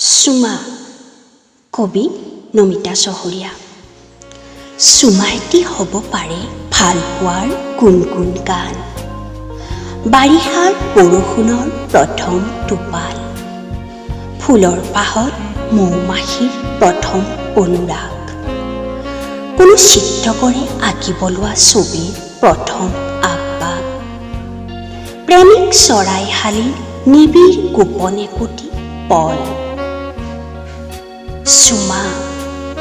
চুমা। কবি নমিতা চহৰীয়া। চুমা এটি হ'ব পাৰে ভাল পোৱাৰ গুণগুণ গান, বাৰিষাৰ বৰষুণৰ প্ৰথম টোপাল, ফুলৰ পাহত মৌ মাখিৰ প্ৰথম অনুৰাগ, কোনো চিত্ৰকৰে আঁকিব লোৱা ছবিৰ প্ৰথম আঁক-বাঁক, প্ৰেমিক চৰাইহালিৰ নিবিড় গোপন একোটি পল। চুমা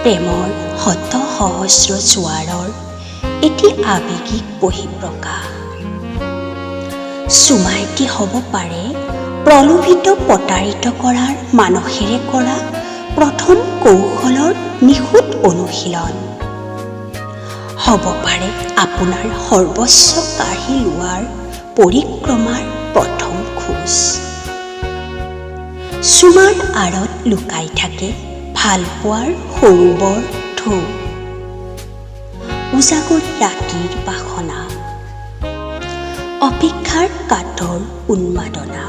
প্ৰেমৰ শত সহস্ৰ জোৱাৰৰ এটি আৱেগিক বহিঃপ্ৰকাশ। চুমা এটি হ'ব পাৰে প্ৰলোভিত প্ৰতাৰিত কৰাৰ মানসেৰে কৰা প্ৰথম কৌশলৰ নিখুঁত অনুশীলন। হ'ব পাৰে আপোনাৰ সৰ্বস্ব কাঢ়ি লোৱাৰ পৰিক্ৰমাৰ প্ৰথম খোজ। চুমাৰ আঁৰত লুকাই থাকে ভালপোৱাৰ সৰু বৰ ঢৌ, উজাগৰী ৰাতিৰ বাসনা, অপেক্ষাৰ কাতৰ উন্মাদনা।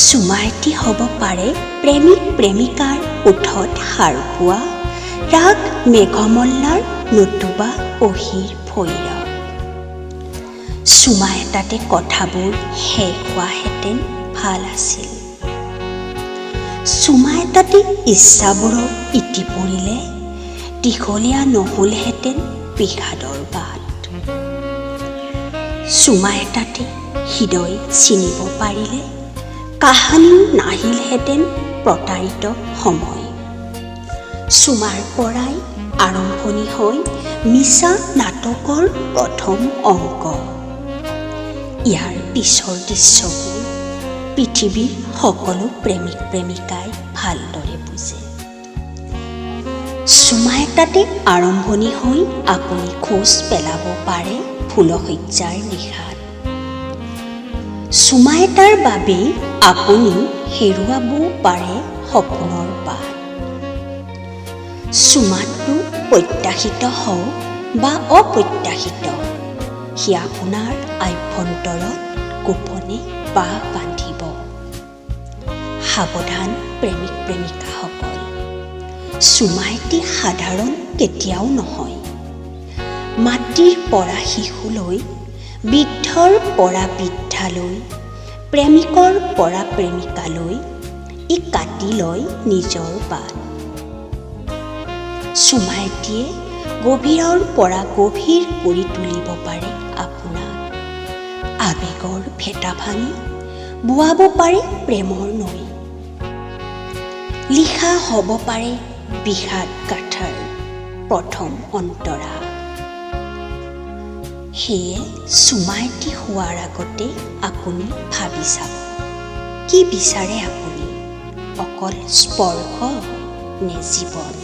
চুমা এটি হ'ব পাৰে প্ৰেমিক প্ৰেমিকাৰ ওঁঠত সাৰ পোৱা ৰাগ মেঘমল্লাৰ নতুবা অহিৰ ভৈৰৱ। চুমা এটাতে কথাবোৰ শেষ হোৱাহেঁতেন ভাল আছিল। চুমা এটাতে ইচ্ছাবোৰৰ ইতি পৰিলে দীঘলীয়া নহ'লহেঁতেন বিষাদৰ বাট। চুমা এটাতে হৃদয় চিনিব পাৰিলে কাহানিও নাহিলহেঁতেন প্ৰতাৰিত সময়। চুমাৰ পৰাই আৰম্ভণি হয় মিছা নাটকৰ প্ৰথম অংক। ইয়াৰ পিছৰ দৃশ্যবোৰ পৃথিৱীৰ সকলো প্ৰেমিক প্ৰেমিকাই ভালদৰে বুজে। চুমা এটাতে আৰম্ভণি হৈ আপুনি খোজ পেলাব পাৰে ফুলশয্যাৰ নিশাত। চুমা এটাৰ বাবেই আপুনি হেৰুৱাবও পাৰে সপোনৰ বাট। চুমাটো প্ৰত্যাশিত হওক বা অপ্ৰত্যাশিত, সি আপোনাৰ আভ্যন্তৰত গোপনে বাহ বান্ধিব। সাৱধান প্ৰেমিক প্ৰেমিকাসকল, চুমা এটি সাধাৰণ কেতিয়াও নহয়। মাতৃৰ পৰা শিশুলৈ, বৃদ্ধৰ পৰা বৃদ্ধালৈ, প্ৰেমিকৰ পৰা প্ৰেমিকালৈ ই কাটি লয় নিজৰ বাট। চুমা এটিয়ে গভীৰৰ পৰা গভীৰ কৰি তুলিব পাৰে আপোনাক। আৱেগৰ ভেটা ভাঙি বোৱাব পাৰে প্ৰেমৰ নৈ। লিখা হ'ব পাৰে বিষাদ গাথাৰ প্ৰথম অন্তৰা। সেয়ে চুমা এটি হোৱাৰ আগতে আপুনি ভাবি চাব, কি বিচাৰে আপুনি, অকল স্পৰ্শ নে জীৱন?